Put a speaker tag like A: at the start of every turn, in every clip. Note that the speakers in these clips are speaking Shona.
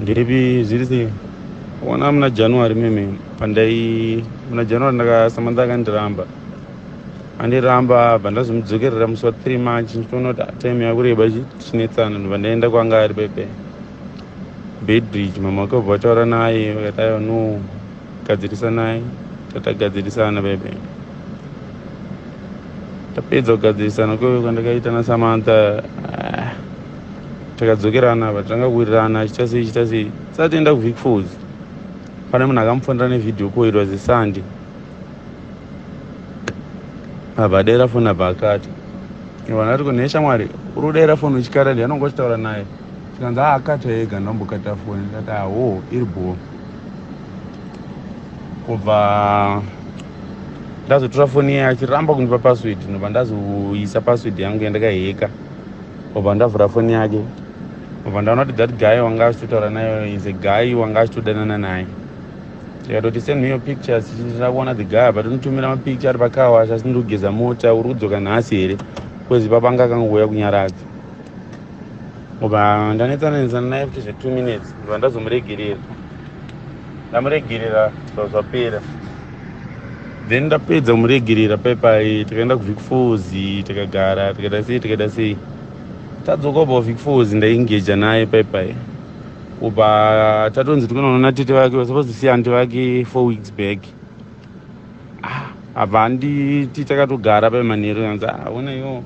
A: Ndiripi, zviri sei? Ona, muna January meme pandai, muna January ndakaSamantha akandiramba. Andiramba, bva ndazomudzokerera musi wa3 March, ndichitoona kuti time yakureba tichinetsana. Ndobva ndaenda kwanga ari pepe Beitbridge. Mama vakabva vataura naye, vakati, "Aiwa, no, gadzirisanai." Tatagadzirisana pepe. Tapedza kugadzirisana kweve kwandakaita naSamantha, ah, takadzokerana, vatanga kuwirirana, chita sei, chita sei. Tisati kuVic Falls, pane munhu akamufonera nevideo call. It was a Sunday. Abva adaira foni, abva akati, vanhu vari kunhe, "Shamwari, uri kudaira foni uchikata?" Ndianonga uchitaura naye. Tikanzi, "Akata ega, ndambokata foni." Ndikati, "Aho, iri bho." Kubva ndazotora foni iye achiramba kundipa password, ndobva ndazoisa password yangu yandakaheka. Obva ndavhura foni yake, obva ndaona kuti that guy wanga achitotaura naye is a guy wanga achitodanana naye. Ndikatoti, "Send me your pictures, ndida kuona the guy." But unotumira mapicture ari pacar wash, asi ndiri kugeza mota. Uri kudzoka nhasi here? 'Cause ipapa anga akangouya kunyaradza. Obva ndanetsananetsana naye futi zve2 minutes, ndobva ndazomuregerera. Ndamuregerera, zva zvapera. Then ndapedza kumuregerera paipai, takaenda kuVic Falls, tikagara, tikaita sei, tikaita sei. Tadzoka kubva kuVic Falls, ndaingeja naye paipai. Kubva tatonzi tikunoona tete vake, vasupposed to see aunty vake 4 weeks back. Ah, abva handiti takatogara paimanheru, anzi, "Aona iwo,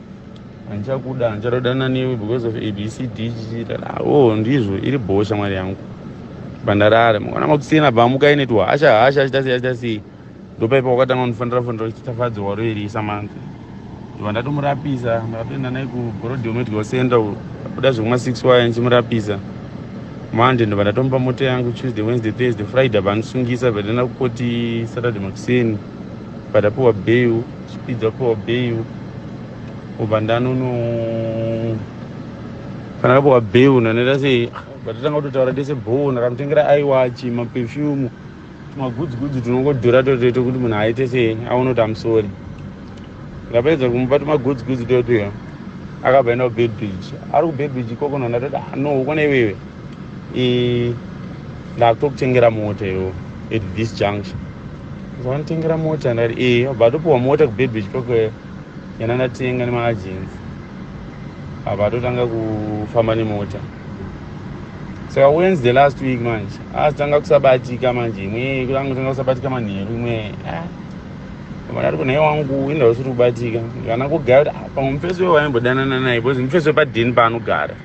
A: handichakuda, handichadodana newe because of ABCD." Chichiita, "O, ndizvo, iri bho, shamwari yangu." Bandarara. Mangwana makuseni abva amuka aine tuhasha hasha, achita sei, achita sei. Ndopaipa wakatanga kundifonera fonera uchiti, "Tafadzwa, waroerei Samantha?" Ndobva ndatomurapisa. Ndakatoenda naye kuBorrowdale Medical Center, kuda zvekuma6 waya, ndichimurapisa. Monday ndobva ndatomupa mota yangu. Tuesday, Wednesday, Thursday, Friday abva andisungisa. Bva ndaenda kukoti Saturday makuseni, bva ndapiwa bail. Chipidza kupiwa bail, ubva ndanono kana kapiwa bail, ndandaita sei, bva tatanga kutotaura tese bho. Ndakamutengera iwatch, maperfume, tumagoods tunongodhura totoito kuti munhu aite sei, aone kuti amusori. Ndapedza kumupa tumagoods totoya, akabva enda kuBeitbridge. Ari kuBeitbridge ikoko, ndandatoti, "Ah, no, ukona iwewe, ndakutokutengera mota iwo at this junction." Vanotengera mota? Ndati, "E." Bva atopiwa mota kuBeitbridge ikoko yana ndatenga nemaagency. Abva atotanga kufamba nemota. Saka Wednesday last week manje azitanga kusabatika manje, imwe kutanga kusabatika manheru imwe. Ndati kunhai wangu, inda usiri kubatika kana kugaya kuti, ah, pamwe mufesi wewaimbodanana naye, because mufesi wepadheni paanogara.